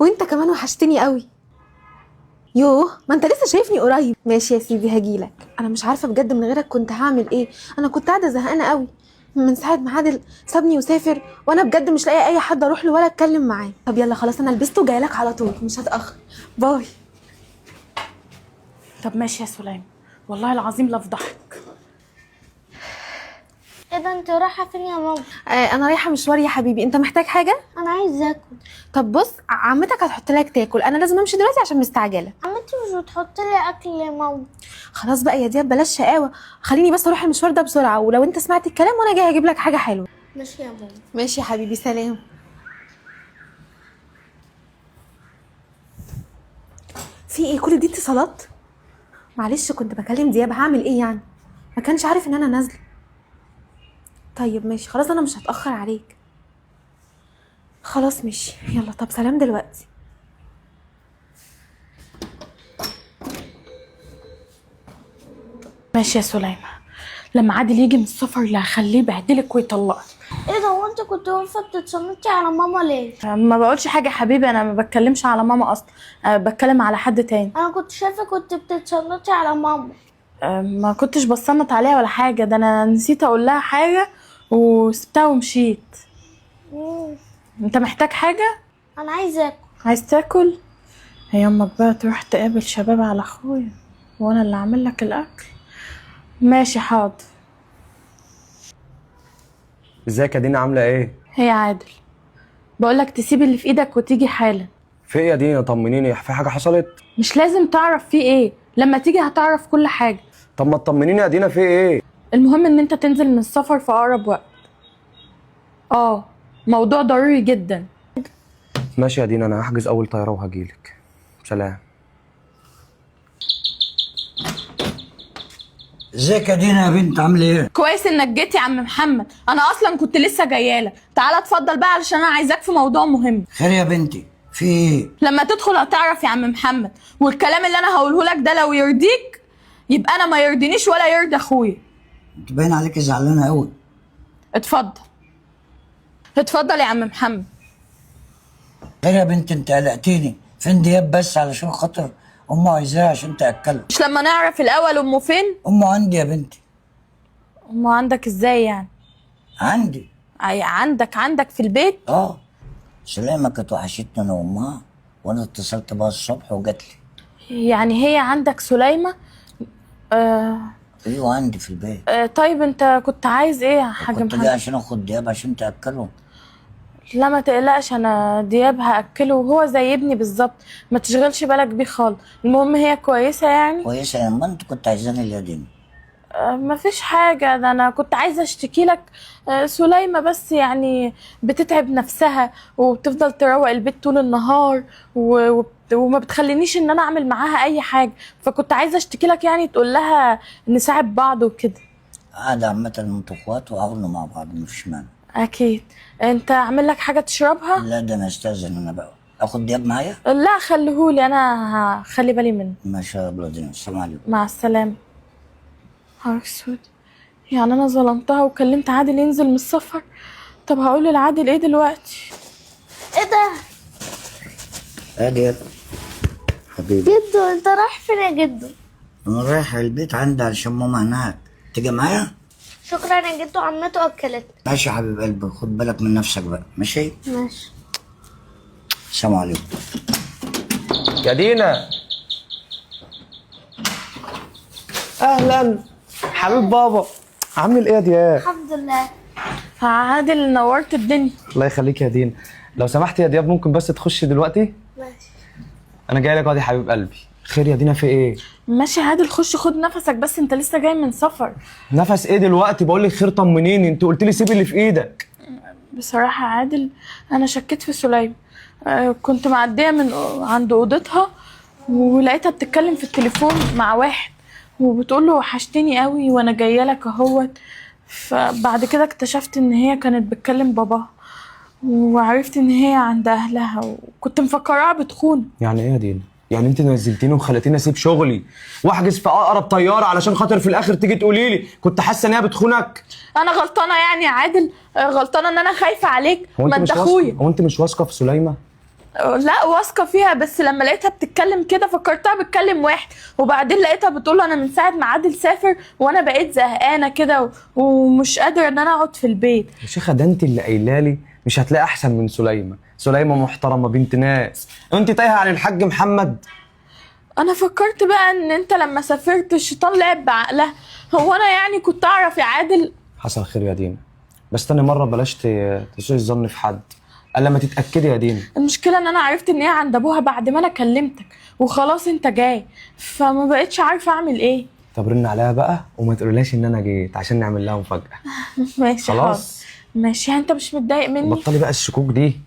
وانت كمان وحشتني قوي. يوه، ما انت لسه شايفني قريب. ماشي يا سيدي هجيلك. انا مش عارفه بجد من غيرك كنت هعمل ايه. انا كنت قاعدة زهقانه قوي من ساعة ما عادل سابني وسافر، وانا بجد مش لاقيه اي حد اروح له ولا اتكلم معاه. طب يلا خلاص، انا لبست وجاية لك على طول، مش هتاخر. bye. طب ماشي يا سليم، والله العظيم لا افضحك. ايه ده؟ انت رايحة فين يا ماما؟ آه انا رايحة مشوار يا حبيبي، انت محتاج حاجة؟ انا عايزه اكل. طب بص، عمتك هتحط لك تاكل، انا لازم امشي دلوقتي عشان مستعجلة. عمتي مش بتحط لي اكل يا ماما. خلاص بقى يا دياب، بلاش شقاوة، خليني بس اروح المشوار ده بسرعة، ولو انت سمعت الكلام وانا جاية اجيب لك حاجة حلوة. ماشي يا ماما. ماشي يا حبيبي، سلام. في ايه كل دي اتصالات؟ معلش كنت بكلم دياب، هعمل ايه يعني؟ ما كانش عارف ان انا نازله. طيب ماشي خلاص، انا مش هتاخر عليك. خلاص ماشي، يلا طب سلام دلوقتي. ماشي يا سليمة، لما عادل يجي من السفر لا هخليه يبهدلك ويطلقك. ايه ده؟ هو انت كنت واقفة بتتصنتي على ماما ليه؟ ما بقولش حاجة يا حبيبي، انا ما بتكلمش على ماما اصلا، أه بتكلم على حد تاني. انا كنت شايفه كنت بتتصنتي على ماما. أه ما كنتش بصنت عليها ولا حاجة، ده انا نسيت اقول لها حاجة وسبتها ومشيت. انت محتاج حاجة؟ انا عايزه اكل. عايز تاكل؟ هي امك بقى تروح تقابل شباب على اخويا وانا اللي اعمل لك الاكل. ماشي حاضر. ازيك يا دينا، عامله ايه؟ هي عادل، بقولك تسيب اللي في ايدك وتيجي حالا. في ايه يا دينا؟ طمنيني، في حاجة حصلت؟ مش لازم تعرف في ايه، لما تيجي هتعرف كل حاجة. طب ما تطمنيني يا دينا، في ايه؟ المهم ان انت تنزل من السفر في اقرب وقت. موضوع ضروري جدا. ماشي يا دينا، انا هحجز اول طيارة وهجيلك. سلام. ازيك يا دينا يا بنت، عامله ايه؟ كويس انك جيت يا عم محمد، انا اصلا كنت لسه جاية لك. تعالى اتفضل بقى علشان انا عايزاك في موضوع مهم. خير يا بنتي، في ايه؟ لما تدخل هتعرف يا عم محمد، والكلام اللي انا هقوله لك ده لو يرضيك يبقى انا ما يرضينيش ولا يرضي اخويا. انت باين عليك زعلانة قوي. اتفضل اتفضل يا عم محمد. خير يا بنتي، انت قلقتيني. فين دياب بس علشان خاطر امه عايزاها عشان تاكله؟ مش لما نعرف الاول امه فين؟ امه عندي يا بنتي. امه عندك ازاي يعني؟ عندي. عندك في البيت؟ سلامة كانت وحشتني انا وامها، وانا اتصلت بها الصبح وجات لي. يعني هي عندك سليمة؟ ايوه عندي في البيت. طيب انت كنت عايز ايه يا حاج كنت محمد؟ جاي عشان اخد دياب عشان تاكله. لا ما تقلقش، انا دياب هاكله وهو زي ابني بالظبط، ما تشغلش بالك بيه خالص. المهم هي كويسة يعني؟ كويسة. يا ما انت كنت عايزاني ليه يا دينا؟ ما فيش حاجة، ده انا كنت عايزه اشتكي لك. سليمة بس يعني بتتعب نفسها وبتفضل تروق البيت طول النهار وما بتخلينيش ان انا اعمل معاها اي حاجة، فكنت عايزه اشتكي لك يعني تقول لها نساعد بعض وكده. قاعدة عامة انتوا اخوات وعاونوا مع بعض، مفيش مانع. اكيد. انت اعمل لك حاجة تشربها؟ لا ده انا استاذن، انا بقى اخد دياب معايا؟ لا خليهولي انا، هخلي بالي منه. ماشي يا ابو دينا، السلام عليكم. مع السلامة. نهارك اسود، يعني انا ظلمتها وكلمت عادل ينزل من السفر. طب هقول لعادل ايه دلوقتي؟ ايه ده؟ ايه دياب حبيبي؟ جدو انت رايح فين يا جدو؟ انا رايح البيت عندي علشان ماما هناك، تيجي معايا؟ شكرا يا جدو، عمته اكلتني. ماشي يا حبيب قلبي، خد بالك من نفسك بقى. ماشي؟ ماشي. السلام عليكم. يا دينا. اهلا حبيب بابا، عامل ايه يا دياب؟ الحمد لله. عادل نورت الدنيا. الله يخليك يا دينا. لو سمحت يا دياب ممكن بس تخش دلوقتي؟ ماشي. انا جاي لك اهو يا حبيب قلبي. خير يا دينا، في ايه؟ ماشي عادل، خش خد نفسك بس، انت لسه جاي من سفر. نفس ايه دلوقتي؟ بقول لك خير طمنيني، انت قلت لي سيب اللي في ايدك. بصراحة عادل انا شكيت في سليم. كنت معدية من عند اوضتها ولقيتها بتتكلم في التليفون مع واحد وبتقول له وحشتني قوي وانا جاية لك اهوت. فبعد كده اكتشفت ان هي كانت بتكلم باباها، وعرفت ان هي عند اهلها، وكنت مفكراها بتخون. يعني ايه يا دينا؟ يعني انت نزلتيني وخلتيني اسيب شغلي واحجز في اقرب طيارة علشان خاطر في الاخر تيجي تقولي لي كنت حاسه ان هي بتخونك؟ انا غلطانة يعني يا عادل؟ غلطانة ان انا خايفة عليك؟ هو ما انت انت مش واثقة؟ اخويا. هو انت مش واثقة في سليمة؟ لا واثقة فيها، بس لما لقيتها بتتكلم كده فكرتها بتكلم واحد، وبعدين لقيتها بتقول انا من ساعة ما عادل سافر وانا بقيت زهقانه كده ومش قادرة ان انا اقعد في البيت. يا شيخه ده انت اللي قايله لي مش هتلاقي احسن من سليمة، سليمة محترمه بنت ناس، انت تايهه عن الحاج محمد. انا فكرت بقى ان انت لما سافرت الشيطان لعب بعقلها. هو انا يعني كنت اعرف يا عادل؟ حصل خير يا دينا، بس تاني مرة بلاش تسوء الظن في حد الا لما تتاكدي يا دينا. المشكلة ان انا عرفت ان هي عند ابوها بعد ما انا كلمتك وخلاص انت جاي، فما بقتش عارفه اعمل ايه. طب رن عليها بقى وما تقولهاش ان انا جيت عشان نعمل لها مفاجاة. ماشي خلاص. حاضر. ماشي، يعني انت مش متضايق مني؟ بطلي بقى الشكوك دي.